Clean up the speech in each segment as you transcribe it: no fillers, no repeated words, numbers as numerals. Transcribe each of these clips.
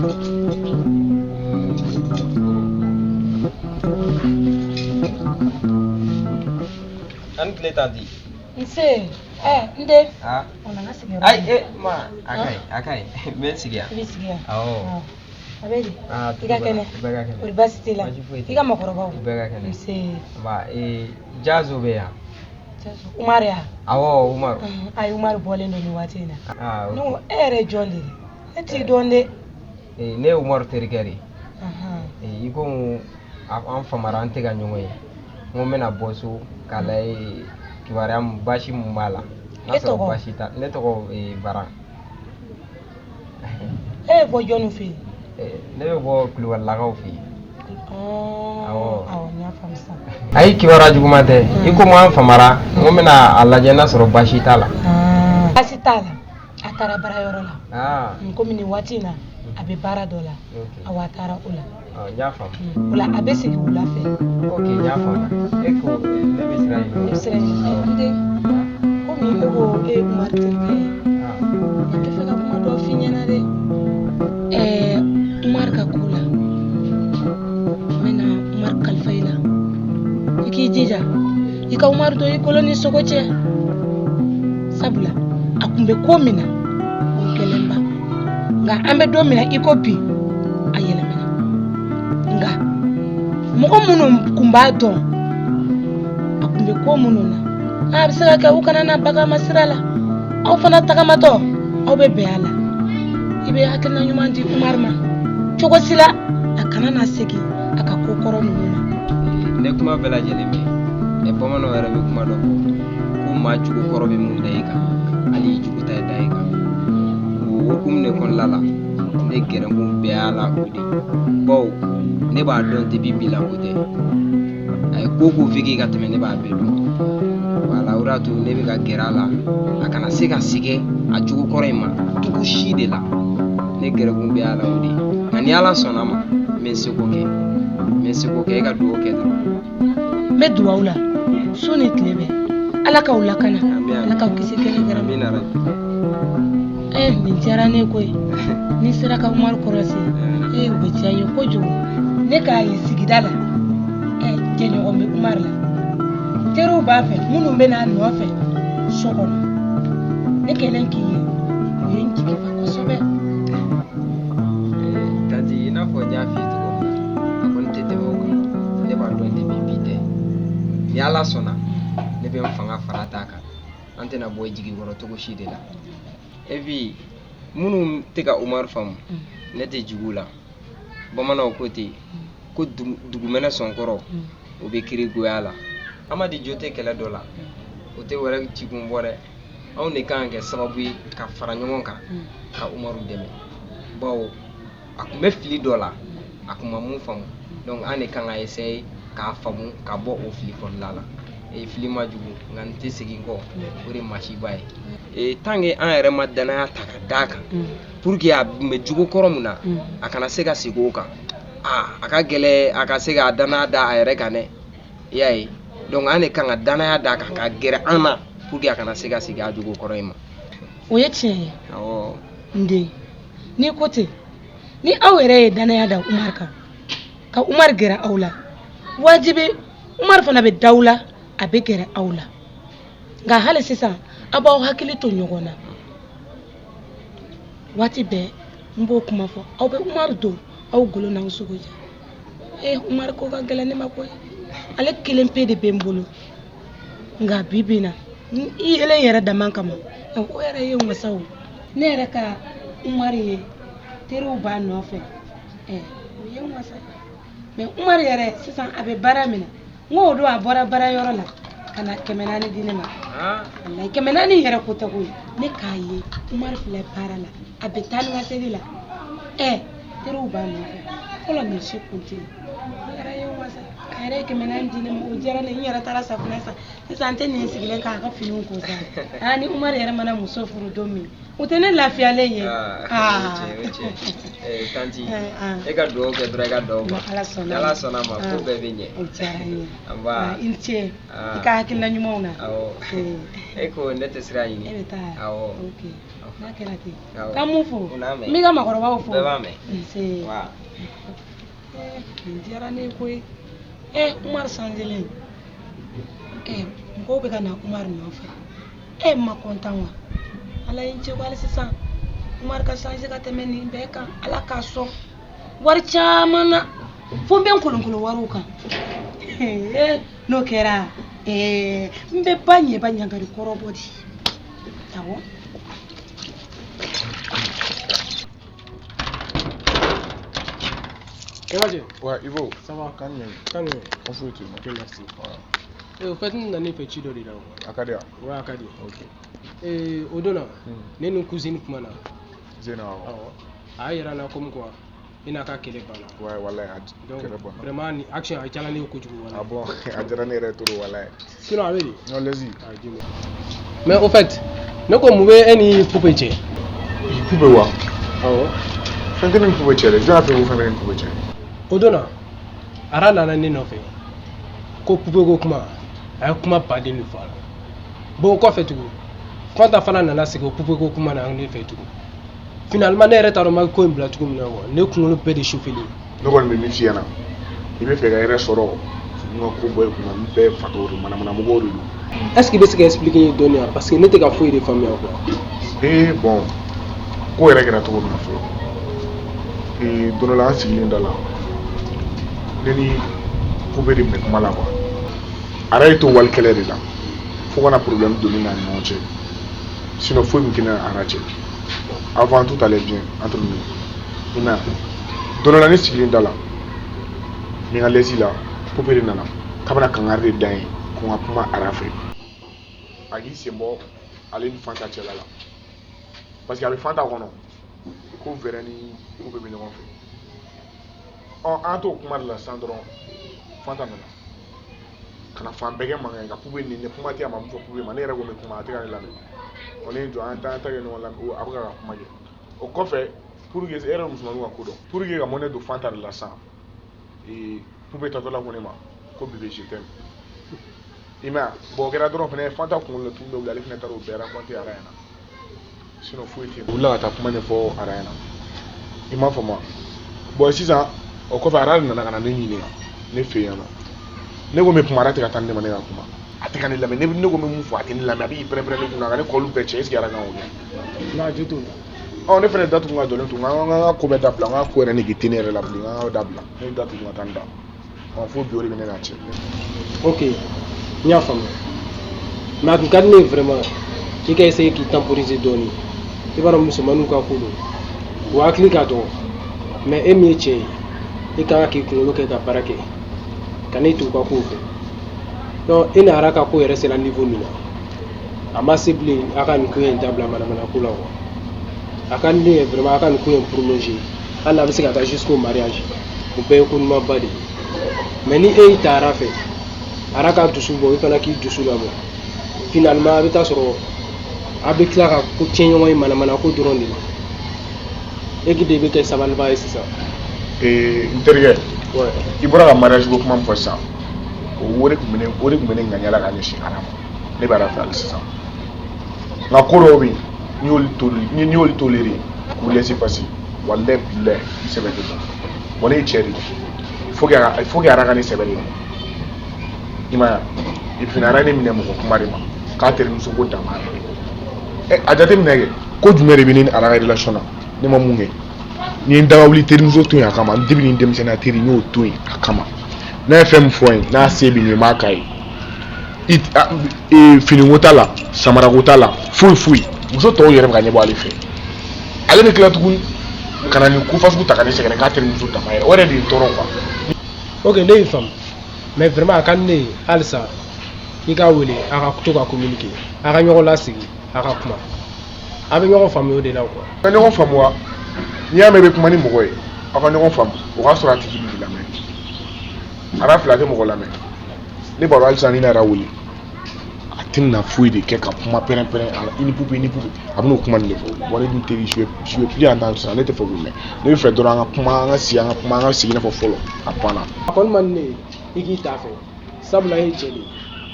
A ni tile tanti. Nse, ɛ n den. Ah. O na n ka sigi yɔrɔ. Ayi, e ma a ka ɲi, a ka ɲi. N bɛ n sigi yan. I bɛ sigi yan. Awɔ. A bɛ di? Ah, I ka kɛnɛ? Bɛɛ ka kɛnɛ. Kɔri baasi t'i la? Baasi foyi tɛ. I ka mɔgɔkɔrɔbaw? Bɛɛ ka kɛnɛ. Nse. Nba, Jazo bɛ yan. Umaru ya? Awɔ, Umaru. Ayi, Umaru bɔlen don nin waati in na. Ah, Ne ko e yɛrɛ ye jɔn de ye? Ne t'i dɔn dɛ. Ne ye Umaru terikɛ de ye. I komi an famara an tɛ ka ɲɔgɔn ye. N ko n bɛna bɔ so k'a lajɛ kibaruya mun baasi mun b'a la. N'a E sɔrɔ tɔgɔ? baasi t'a ne tɔgɔ Baran. E bɛ bɔ jɔnni fɛ yen? Ne bɛ bɔ Kulubalilakaw fɛ yen. Awɔ. Awɔ, n y'a faamu sisan. Ayi, kibaruya juguman tɛ. I komi an famara, n ko n bɛna a lajɛ n'a sɔrɔ baasi t'a la. Baasi t'a la. A taara baarayɔrɔ la. Ah. Komi nin waati in na, a bɛ baara dɔ la. Ok. Awɔ, a taara o la. N y'a faamu. O la a bɛ segin wula fɛ. Ok, n y'a faamu. E ko ne bɛ sira ɲini. Ne bɛ sira ɲini. N den, komi e ko e ye Umaru terikɛ ye, ne bɛ fɛ ka kuma dɔ f'i ɲɛna dɛ. Umaru ka ko la, n bɛna Umaru kalifa i la. I k'i jija, i ka Umaru don i kolo ni sogo cɛ. Sabula a kun bɛ ko min na, o gɛlɛnba. Nka an bɛ don min na i ko bi, a yɛlɛmana. Nka mɔgɔ minnu kun b'a dɔn a kun bɛ ko minnu na, a bɛ se ka kɛ u kana na bagan ma sira la. Aw fana tagamatɔ, aw bɛ bɛn a la. I bɛ hakilina ɲuman di Umaru ma cogo si la, a kana na segin a ka ko kɔrɔ ninnu ma. Ne kuma bɛɛ lajɛlen mɛn. Bamananw yɛrɛ bɛ kuma dɔ fɔ ko maa jugu kɔrɔ bɛ mun da i kan, hali i jugu ta da i kan. O hukumu de kɔnɔna la, ne gɛrɛnkun bɛɛ y'a la o de ye. Bawo ne b'a dɔn depuis bi la ko tɛ. A ye ko ko f'i ka tɛmɛ, ne b'a bɛɛ dɔn. Wala, o de y'a to ne bɛ ka gɛrɛ a la, a kana se ka segin a jogo kɔrɔ in ma cogo si de la. Ne gɛrɛkun bɛɛ y'a la o de ye. Nka ni Ala sɔnna a ma, n bɛ n seko kɛ. N bɛ n seko kɛ, e ka dugawu kɛ dɔrɔn. N bɛ dugawu la su ni tile bɛɛ. Ala k'aw lakana, Ala k'aw kisi kɛnɛ gɛrɛ ma. Nin diyara ne koyi. N'i sera ka Umaru kɔrɔsi, o bɛ diya n ye kojugu. Ne k'a ye sigida la, jɛɲɔgɔn bɛ Umaru la. Teriw b'a fɛ minnu bɛ n'a nɔfɛ so kɔnɔ. Ne kɛlen k'i ye, o ye n jigi fa kosɛbɛ. Tanti, i n'a fɔ n y'a f'i ye cogo min na, a kɔni tɛ tɛmɛ o kan. Ne b'a dɔn depuis bi tɛ. Ni Ala sɔnna, ne bɛ n fanga fara t'a kan. An tɛna bɔ i jigi kɔrɔ cogo si de la. Et puis minnu tɛ ka Umaru faamu, ne tɛ jigin u la. Bamananw ko ten ko dugumɛnɛ sɔnkɔrɔ, o bɛ kiri goya la. Amadi jo tɛ kɛlɛ dɔ la, o tɛ wɛrɛ cikun bɔ dɛ. Anw de kan ka kɛ sababu ye ka fara ɲɔgɔn kan ka Umaru dɛmɛ. Bawo a tun bɛ fili dɔ la, a tun ma mun faamu. Donc an de kan ka essayer k'a faamu ka bɔ o fili kɔnɔna la. Fili ma jugu, nka n tɛ segin kɔ, o de masiba ye. Tant que an yɛrɛ ma danaya ta ka d'a kan, pour que a tun bɛ jogo kɔrɔ min na, a kana se ka segin o kan. A ka gɛlɛn a ka se ka danaya da a yɛrɛ kan dɛ. I y'a ye? Donc an de kan ka danaya d'a kan ka gɛrɛ an na pour que a kana se ka segin a jogo kɔrɔ in ma. O ye tiɲɛ ye. Awɔ. N den, n'i ko ten, ni aw yɛrɛ ye danaya da Umaru kan, ka Umaru gɛrɛ aw la, wajibi Umaru fana bɛ da aw la, a bɛ gɛrɛ aw la. Nka hali sisan, aw b'aw hakili to ɲɔgɔn na. Waati bɛɛ n b'o kuma fɔ, aw bɛ Umaru don aw golo n'aw sogo cɛ. Umaru ko ka gɛlɛn ne ma koyi. Ale kelen pe de bɛ n bolo. Nka bi bi in na, i yelen yɛrɛ dama kama, o yɛrɛ ye n wasa o. Ne yɛrɛ ka Umaru ye, teriw b'a nɔfɛ. O ye n wasa. Mais Umaru yɛrɛ sisan a bɛ baara min na, n ko o don a bɔra baarayɔrɔ la ka na 400 di ne ma. Walayi, 400 yɛrɛ ko tɛ koyi. Ne k'a ye Umaru filɛ baara la, a bɛ taa ni ka segin la. Teriw b'a nɔfɛ. Fɔlɔ nin si kun tɛ yen. O yɛrɛ ye n wasa. A yɛrɛ ye 400 di ne ma, o diyara ne ye. N yɛrɛ taara safunɛ san. Sisan n tɛ nin sigilen k'a ka finiw ko sa. Ni Umaru yɛrɛ mana muso furu don min, o tɛ ne lafiyalen ye. O tiɲɛ. Tanti, e ka dugawu kɛ dɔrɔn, i ka dugawu ma. Ala sɔnna. Ala sɔnna ma, ko bɛɛ bɛ ɲɛ. O diyara n ye. Nba. I ni ce. I ka hakilina ɲumanw na. Awɔ. E ko ne tɛ sira ɲini. E bɛ taa? Awɔ. Ok. N'a kɛra ten. Awɔ. K'an m'u fo. U n'a mɛn. N b'i ka maakɔrɔbaw fo. Bɛɛ b'a mɛn. Nse. Wa. Nin diyara ne ye koyi. Umaru sanjelen. Mɔgɔw bɛ ka na Umaru nɔfɛ. N ma kɔntan wa? Ala ye n cɛ hali sisan. Umaru ka changer ka tɛmɛ nin bɛɛ kan. Ala k'a sɔn. Wari caman na. Fo n bɛ n kolonkolon wariw kan. N'o kɛra, n bɛ ba ɲɛba ɲangari kɔrɔ bɔ di. Awɔ. Ewaje. Ouais, Ivo. Ça va? Kan jumɛn? Kan jumɛn? Ko foyi tɛ yen. Ok, merci. Au fait, n nana i fɛ ci dɔ de la. A ka di yan? Ouais, a ka di. Ok. O don na, ne ni cousine kumana. Zena awɔ. Awɔ. A y'a yira n na comme quoi i n'a ka kɛlɛ banna. Ouais, walayi a Donc, kɛlɛ banna. vraiment ni action a diyara ne ye kojugu walayi. Ah bon, a diyara ne yɛrɛ trop walayi. Sinon a bɛ di? Non, laisse. Ah, Dieu merci. Mais au fait, ne ko mun bɛ e ni Poupée cɛ? Poupée wa? Awɔ. Fɛn tɛ ne ni Poupée cɛ dɛ. Jɔn y'a fɔ ko fɛn bɛ ne ni Poupée cɛ? O don na, Ara nana ne nɔfɛ ko Poupée ko kuma, a ye kuma baden de fɔ a la. Bon o kɔfɛ tugun, Fanta fana nana segin o Poupée ko kuma na ne fɛ tugun. Finalement ne yɛrɛ t'a dɔn n ma ko in bila cogo min na quoi, ne kunkolo bɛɛ de chauffé-len. Ne kɔni bɛ min f'i ɲɛna, i bɛ fɛ ka yɛrɛ sɔrɔ n ka ko bɔ i kunna, n bɛɛ fatɔw de manamanamɔgɔw de don. Est ce que i bɛ se ka expliquer n ye dɔɔni wa? Parce que ne tɛ ka foyi de faamuya quoi. Bon, ko yɛrɛ kɛra cogo min na fɔlɔ. Don dɔ la an sigilen da la, ne ni Poupée de tun bɛ kuma la quoi. Ara y'i to wali kɛlɛ de la fo ka na problème don ne n'a ni ɲɔgɔn cɛ. Sinon foyi tun tɛ ne ni Ara cɛ. Avant tout allait bien entre nous. I m'a ye wa? Don dɔ la ne sigilen da la, n bɛ n ka lɛsi la, Poupée de nana k'a bɛna kangari de da n ye ko n ka kuma Ara fɛ. A k'i sen bɔ ale ni Fanta cɛla la. Parce que a bɛ Fanta kɔnɔ ko Vɛrɛ ni Poupée bɛ ɲɔgɔn fɛ. Ɔ an t'o kuma de la sisan dɔrɔn, Fanta nana ka na fan bɛɛ kɛ mankan ye ka Poupée nɛni, kuma tɛ a ma mun fɔ Poupée ma, ne yɛrɛ ko n bɛ kuma a tɛ ka ne lamɛn. Ɔ ne ye n jɔ an t'an ta kɛ ɲɔgɔn lamɛn, a bɛ ka kuma kɛ. O kɔfɛ pour que e yɛrɛ bɛ musomaninw ka ko dɔn, pour que ka mɔnɛ don Fanta de la sisan, Poupée tatɔla ko ne ma ko bébé je t'aime. I m'a ye wa? Bon o kɛra dɔrɔn fɛnɛ Fanta kunkolo la tun bɛ wuli, ale fɛnɛ taara o bɛɛ raconter Ara ɲɛna. Sinon foyi tɛ yen. U wulila ka taa kuma ɲɛfɔ Ara ɲɛna. I m'a faamu wa? Bon sisan o kɔfɛ Ara de nana ka na ne ɲininka ne fɛ yen nɔ. Ne ko n bɛ kuma, Ara tɛ ka taa ne ma ne ka kuma. A tɛ ka ne lamɛn, ne ko n bɛ mun fɔ a tɛ ne lamɛn, a b'i pɛrɛn-pɛrɛn ne kunna ka ne kɔliw bɛɛ cɛ, est ce que Ara kan k'o kɛ? Non, a jo t'o la. Ɔ ne fɛnɛ datugu ka jɔlen to, n ka ko bɛɛ dabila, n ka ko yɛrɛ nege tɛ ne yɛrɛ la bilen, n ka dabila. Ne ye datugu ka taa n da. Ɔ fo bi o de bɛ ne n'a cɛ. Ok, n y'a faamuya. Mais a tun ka di ne ye vraiment i ka essayer k'i temporiser dɔɔni. I b'a dɔn musomaninw ka ko don. U hakili ka dɔgɔ. Mais e min ye cɛ ye, e ka kan k'i kunkolo kɛ ka baara kɛ. Ka ne to u ka kow fɛ. Donc e ni Ara ka ko yɛrɛ sera niveau min na, a ma se bilen a ka nin ko in dabila manamana ko la quoi. A ka di ne ye vraiment a ka nin ko in prolonger. Hali n'a bɛ se ka taa jusqu'au mariage. O bɛɛ ye ko ɲumanba de ye. Mais ni e y'i ta Ara fɛ, Ara ka dusu bɔ, i fana k'i dusu labɔ. Finalement a bɛ taa sɔrɔ a bɛ tila ka ko tiɲɛ ɲɔgɔn ye manamana ko dɔrɔn de la. E de bɛ kɛ sabaliba ye sisan. N terikɛ, i bɔra ka mariage ko kuma min fɔ sisan, o de tun bɛ ne o de tun bɛ ne ŋaniya la ka ɲɛsin Ara ma. Ne bɛ Ara fɛ hali sisan. Nka ko dɔw bɛ yen, n'i y'olu toléré, n'i y'olu toléré k'u laisser passer, walayi bilayi i sɛbɛ tɛ bɔ. Bon ne ye cɛ de ye, il faut que Ara ka ne sɛbɛ de minɛ. I m'a ye wa? Et puis Ara ye ne minɛ mɔgɔ kuma de ma k'a terimuso ko dan b'a la. A jateminɛ kɛ, ko jumɛn de bɛ ne ni Ara ka relation na, ne ma mun kɛ? Ni ye n daga wuli terimuso to yen a kama, depuis ni denmisɛnninya teri n y'o to yen a kama. N'a ye fɛn min fɔ n ye, n'a se bɛ n ye n b'a k'a ye. Finiko t'a la, samarako t'a la, foyi foyi. Muso tɔw yɛrɛ bɛ ka ɲɛbɔ ale fɛ. Ale bɛ tila tuguni ka na nin ko fasugu ta ka ne sɛgɛrɛ k'a terimuso dama yɛrɛ, o yɛrɛ de ye n tɔɔrɔ quoi. Ok, ne y'i faamu. Mais vraiment a ka di ne ye halisa i k'a wele a ka to ka communiquer, a ka ɲɔgɔn lasigi, a ka kuma. A bɛ ɲɔgɔn faamu o de la quoi. A ka ɲɔgɔn faamu wa? N'i y'a mɛn i bɛ kuma ni mɔgɔ ye, aw ka ɲɔgɔn faamu, o k'a sɔrɔ a tigi b'i lamɛn. Ara fila tɛ mɔgɔ lamɛn. Ne b'a dɔn halisa ni ne yɛrɛ wele, a tɛna foyi de kɛ ka kuma pɛrɛn-pɛrɛn a la, i ni Poupée, i ni Poupée, a bɛn'o kuma nin de fɔ. Wa ne dun teri, je veux plus entendre ça, ne tɛ fɛ k'o mɛn. Ne bɛ fɛ dɔrɔn an ka kuma, an ka sigi, an ka kuma, an ka sigi i n'a fɔ fɔlɔ, a banna. A kɔni man di ne ye i k'i ta fɛ, sabula e ye cɛ de ye.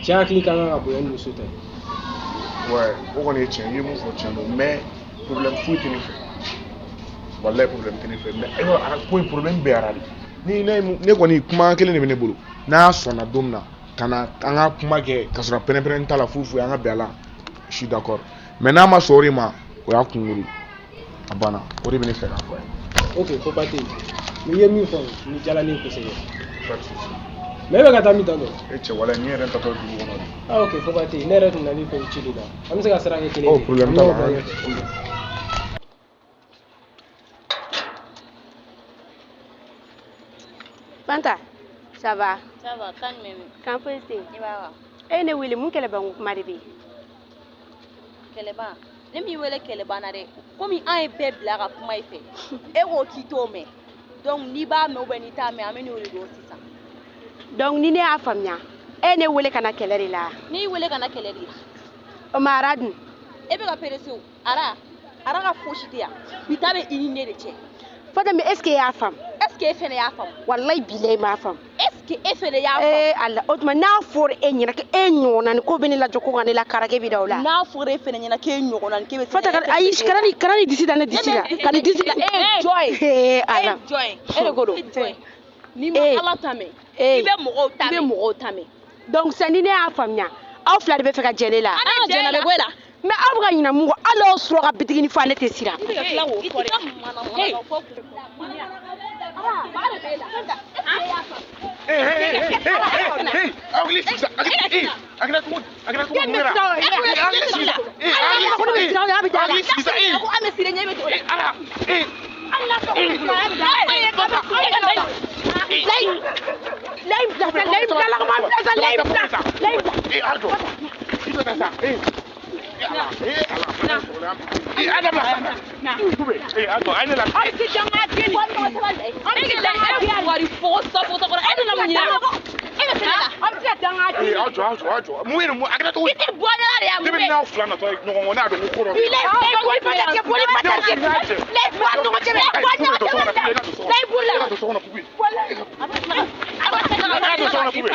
Cɛ hakili ka kan ka bonya ni muso ta ye. Ouais, o kɔni ye tiɲɛ ye, i ye mun fɔ tiɲɛ don, mais Problème foyi tɛ ne fɛ, walayi, problème tɛ ne fɛ. Mais ayiwa, a ko in problème bɛɛ yɛrɛ de ni ne ne kɔni, kuma kelen de bɛ ne bolo. N'a sɔnna don min na ka na an ka kuma kɛ ka sɔrɔ pɛrɛn-pɛrɛn t'a la, foyi foyi, an ka bɛn a la, je suis d'accord. Mais n'a ma sɔn o de ma, o y'a kunkuru, a banna. O de bɛ ne fɛ k'a fɔ a ye. Ok, ko ba tɛ yen. N'i ye min fɔ, nin diyara ne ye kosɛbɛ. Pas de souci. Mais e bɛ ka taa min tantɔ? E cɛ, walayi, ni yɛrɛ tatɔ dugu kɔnɔ de. Ah ok, ko ba tɛ yen. Ne yɛrɛ tun nan'i fɛ o ci de la. An bɛ se ka sira kɛ kelen Oh, ye. problème An t'a bɛ la. ɲɔgɔn bila ɲɛfɛ. Fanta, ça va? Ça va, kan jumɛn bɛ? Kan foyi tɛ yen. I b'a wa? E ye ne wele, mun kɛlɛbanko kuma de bɛ yen? Kɛlɛban. Ne m'i wele kɛlɛban na dɛ. Komi an ye bɛɛ bila ka kuma i fɛ. E ko k'i t'o mɛn. Donc n'i b'a mɛn ou bien n'i t'a mɛn, an bɛ n'o de dɔn sisan. Donc ni ne y'a faamuya, e ye ne wele ka na kɛlɛ de la. Ne y'i wele ka na kɛlɛ de la. O ma ara dun? E bɛ ka perese o. Ara, ara ka fosi tɛ yan. Bi ta bɛ i ni ne de cɛ. Fanta, mais est ce que e y'a faamu? Est ce que e fɛnɛ y'a faamu? Walayi bilayi, m'a faamu. Est ce que e fɛnɛ y'a faamu? Ee Ala, o tuma n'a fɔra e ɲɛna ko e ɲɔgɔnna ni ko bɛ ne lajɔ ko ka ne la kara, k'e bɛ da o la. N'a fɔra e fɛnɛ ɲɛna k'e ɲɔgɔnna ni k'e bɛ. Fanta, kana ayi, kana ni disi da ne disi la. Ka ni disi da. E ye jɔn ye? Ee E Ala. ye jɔn ye? E de ko don. E jɔn ye? N'i ma Ee. Ala ta mɛn, Ee. i bɛ mɔgɔw ta mɛn. I bɛ mɔgɔw ta mɛn. Donc sisan ni ne y'a faamuya, aw fila de bɛ fɛ ka jɛ ne la. An ka jɛnna bɛ bɔ e la. Mais aw bɛ ka ɲinɛ mun kɔ, hali aw sɔrɔ ka bitigini fa, ne tɛ siran. I bɛ ka tila k'o fɔ dɛ. Hey, hey, hey, hey, hey, hey, hakili sigi sa, hakili, a kɛra cogo di? A kɛra cogo di? Mun kɛra? Hakili sigi sa, hakili sigi, hakili sigi sa, Ko an bɛ siran ɲɛ bɛ to. Ala, Layi bila sa, layi bila la, ka bila sa, layi bila, layi bila. A jɔ, i jɔ ta sa, ala, ala, a dabila sa, Kube, a jɔ, a ye ne la. Aw tɛ danga den ni. Aw tɛ danga den. Wari fo sa fo sa kɔrɔ. E nana mun ɲini? E bɛ fɛnɛ la. Aw bɛ se ka danga den. Aw jɔ, aw jɔ, aw jɔ, mun ye nin, mun a kɛra cogo I di? tɛ bɔ ne la de yan. Ne bɛ n'aw fila natɔ ye ɲɔgɔn kɔ, ne y'a dɔn ko ko dɔ bɛ yen. Layi boli ba tigɛ, boli ba tigɛ. Layi bɔ a ɲɔgɔn cɛ, bɔ a ɲɔgɔn cɛ, layi boli la. E ka don so kɔnɔ, Kube. E ka don so kɔnɔ, Kube.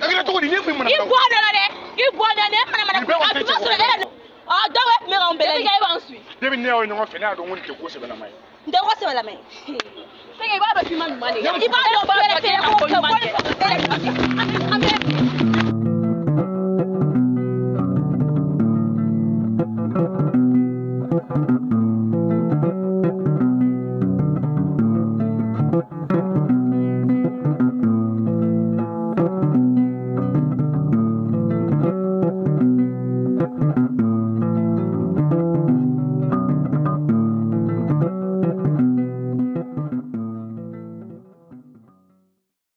A kɛra cogo di? Ne kun ye I bɔ ne la dɛ. I bɔ ne la, ne mana mana. Nin bɛɛ A kɔni tɛ tun b'a cɛ sɔrɔ e yɛrɛ. Ah, dɔw tun bɛ k'anw bɛlɛn. Depuis e b'an suit. Depuis ne y'aw ye ɲɔgɔn fɛ, ne y'a dɔn ko nin tɛ ko sɛbɛlama ye. N tɛ ko sɛbɛlama ye. Sɛgɛ, i b'a dɔn k'i ma ɲuman de kɛ. I b'a dɔn fɛrɛ fɛrɛ ko ɲuman kɛ. An bɛ